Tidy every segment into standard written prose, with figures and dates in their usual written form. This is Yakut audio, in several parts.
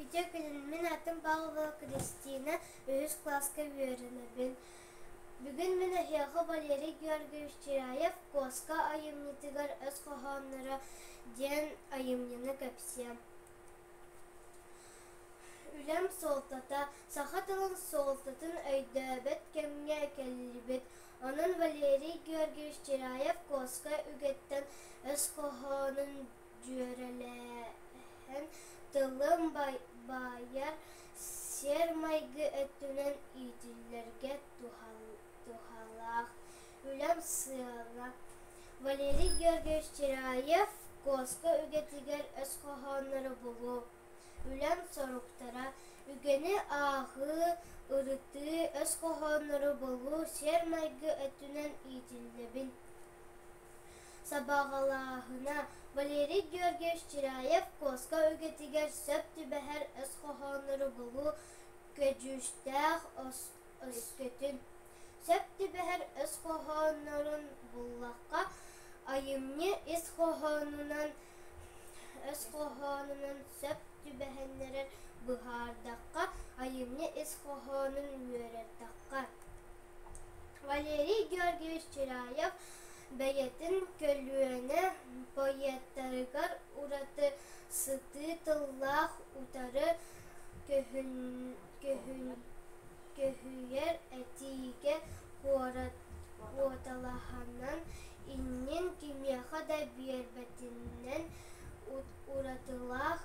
Үтүө күнүн, мин аатым Павлова Кристина, үһүс кылааска үөрэнэбин. Бүгүн мин эһиэхэ Валерий Георгиевич Чиряев «Куоска айымньытыгар өс хоһоонноро» диэн айымньыны кэпсиэм. Үлэм суолтата саха тылын суолтатын өйдөөбөт кэмҥэ кэллибит. Онон Валерий Георгиевич Чиряев «Куоска үгэттэн өс хоһоонун дьүөрэлэһэн тылым баайар, сиэр-майгы өттүнэн иитиллэргэ туһалаах. Үлэм сыала Валерий Георгиевич Чиряев «Куоска үгэтигэр өс хоһооннору булуу», үлэм соруктара үгэни ааҕыы, ырытыы, өс хоһооннору булуу, сиэр-майгы өттүнэн иитиллэбин. Сабаҕалааһына Валерий Георгиевич Чиряев «Куоска үгэтигэр сөп түбэһэр өс хоһооннору булуу көдьүүстээх өскөтүн сөп түбэһэр өс хоһооннорун буллахха, айымньы ис хоһоонунан өс хоһоонунан сөп түбэһиннэрэр быһаардахха, айымньы ис хоһоонун үөрэттэххэ. Валерий Георгиевич Чиряев бэйэтин көлүөнэ поэттарыгар ураты сытыы тыллаах утары көһүйэр этиигэ куоталаһанан иннин кимиэхэ да биэрбэтинэн уратылаах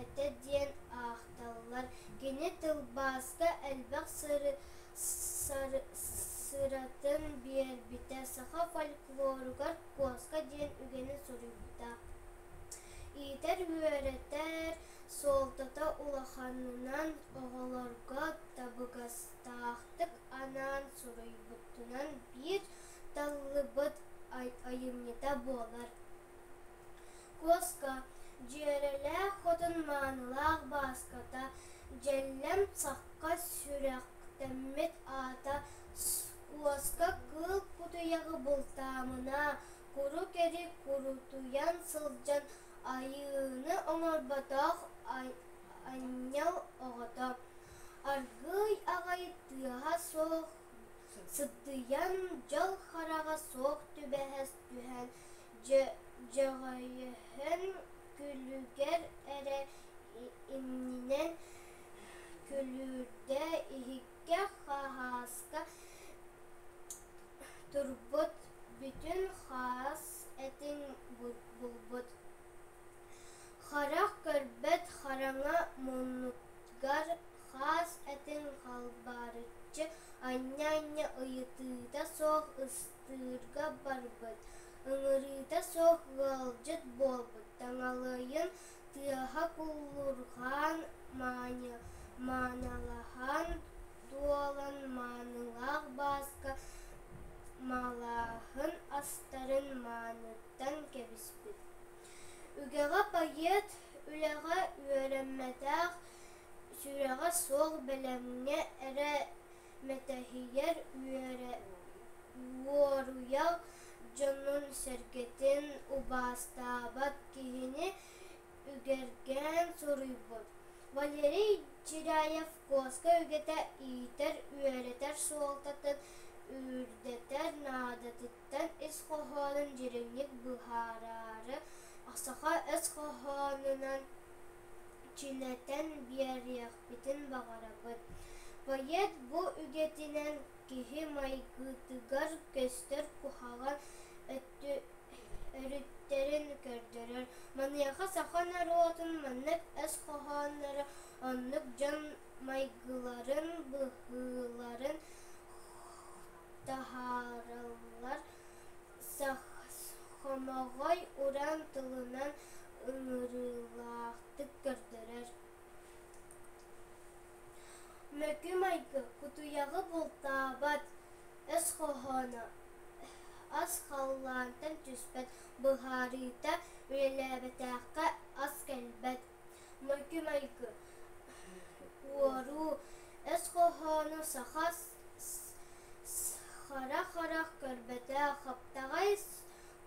этэ диэн аахталлар. Кини тылбааска элбэх сыратын биэрбитэ, саха фольклоругар куоска диэн үгэни суруйбута. Иитэр-үөрэтэр суолтата улаханынан оҕолорго табыгастаахтык анаан суруйбутунан биир талыллыбыт айымньыта буолар. Куоска, дьүөрэлээх хотун маанылаах Бааската, дьэллэм сахха сүрэхтэммит аата Куоска кыыл кутуйаҕы бултаамына, куру кэри курутуйан сылдьан айыыны оҥорботох анньал оҕото, аргыый аҕай тыаһа суох сыбдыйан, дьол хараҕа суох түбэһэ түһэн Дьөҕөйөһөн күлүгэр эрэ иннинэн күлүүрдэ иһиккэ хаһааска турбут бүтүн хаас этин булбут. Харах көрбөт хараҥа муннугар хаас этин халбарыччы анньа-анньа ыйытыыта суох ыстыырга барбыт, ыҥырыыта суох ыалдьыт буолбут, таҥалайын тыаһа куллурҕаан маанылаһан туолан маанылаах Бааска малааһын астарын мааныттан кэбиспит. Үгэҕэ поэт үлэҕэ үөрэммэтэх, сүрэҕэ суох бэлэмҥэ эрэ мэтэһийэр уоруйах дьонун-сэргэтин убаастаабат киһини үгэргээн суруйбут. Валерий Чиряев куоска үгэтэ иитэр-үөрэтэр суолтатын үрдэтэр наадатыттан ис хоһоонун дириҥник быһаараары саха өс хоһоонунан чинэтэн биэриэхпитин баҕарабыт. Поэт бу үгэтинэн киһи майгытыгар көстөр куһаҕан өрүттэрин көрдөрөр. Маныаха саха норуотун маннык өс хоһоонноро оннук дьон майгыларын, быһыыларын таһаараллар, хомоҕой уран тылынан ыҥырыылаахтык көрдөрөр. Мөкү майгы кутуйаҕы бултаабат, өс хоһооно ас халлаантан түспэт, быһаарыыта үлэлээбэтэххэ ас кэлбэт. Мөкү майгы уоруу, өс хоһооно саха хара-харах көрбөтөх, хаптаҕай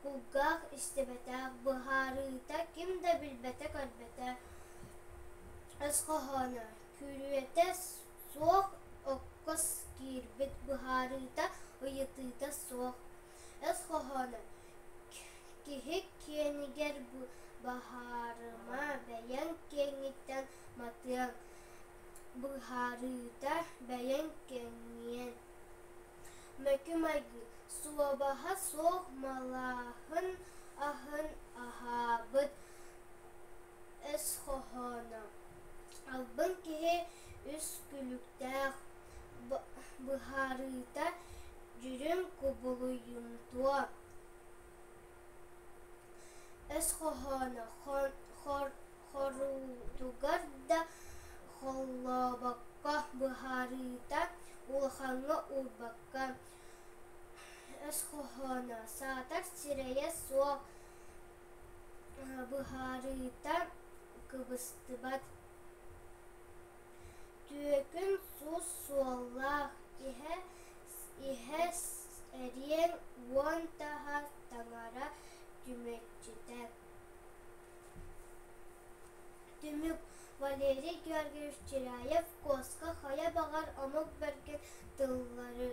кулгаах истибэтэх, быһаарыыта ким да билбэтэ-көрбөтө. Өс хоһооно күрүөтэ суох окко киирбит быһаарыыта, ыйытыыта суох. Өс хоһооно киһи киэнигэр баһаарыма, бэйэҥ киэҥҥиттэн матыаҥ, быһаарыыта бэйэҥ кэҥиэҥ. Мөкү майгы суобаһа суох малааһын аһын аһаабыт өс хоһооно албын киһи үс күлүктээх быһаарыыта дьүрүм кубулуйумтуо. Өс хоһооно хоруутугар да холлообокко быһаарыыта улахаҥҥа уурбакка. Өс хоһооно саатар сирэйэ суох быһаарыыта кыбыстыбат. Түөкүн сус суоллаах, иһэ иһэ эриэн уон таһа таҥара түмэччитэ. Түмүк Валерий Георгиевич Чиряев Куоска хайа баҕар омук бэргэн тыллары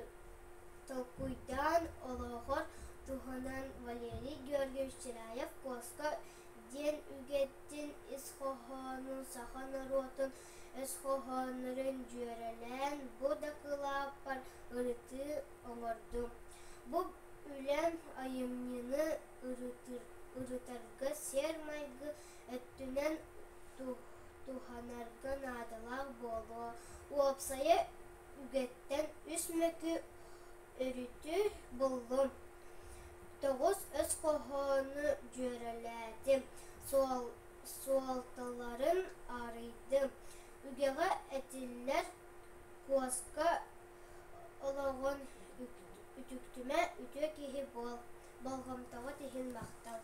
толкуйдаан олоҕор туһанан Валерий Георгиевич Чиряев Куоска диэн үгэтин ис хоһоонун саха норуотун өс хоһооннорун дьүөрэлээн бу дакылааппар ырытыы оҥордум. Бу үлэм айымньыны ырытарга сиэр-майгы өттүнэн туһанарга наадалаах буолуо. Уопсайа үгэттэн үс мөкү өрүтү буллум. Тоҕус өс хоһоону дьүөрэлээтим, суолталарын арыйдым. Үгэҕэ этиллэр куоска олоҕун үтүктүмэ, үтүө киһи буол, болҕомтоҕут иһин махтал.